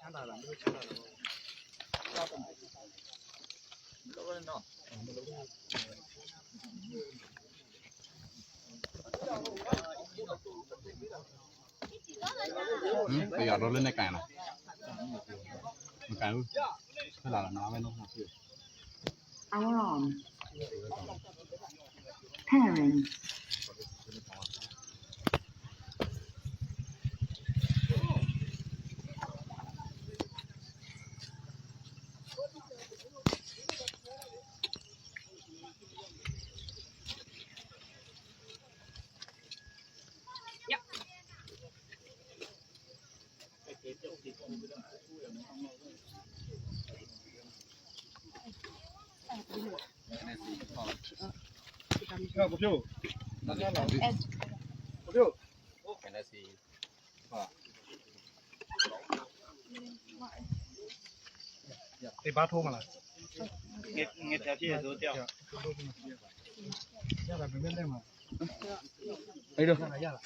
ချမ်းသာလားမလို့ချမ်းသာလား ဟင်တရားတော့လည်းနဲ့ကန်လားမကန်ဘူးထွက်လာတာနားပဲတော့ဖြစ် Power on. Pairing. ကိုဖြိုးကိုဖြိုး ကန်တဲ့စီ ဒီဘာထိုးမလား ငက်ငက်ပြည့်ဆိုတော့ ရတာဘယ်နဲ့လဲမှာ အဲ့တော့ ရလားရလား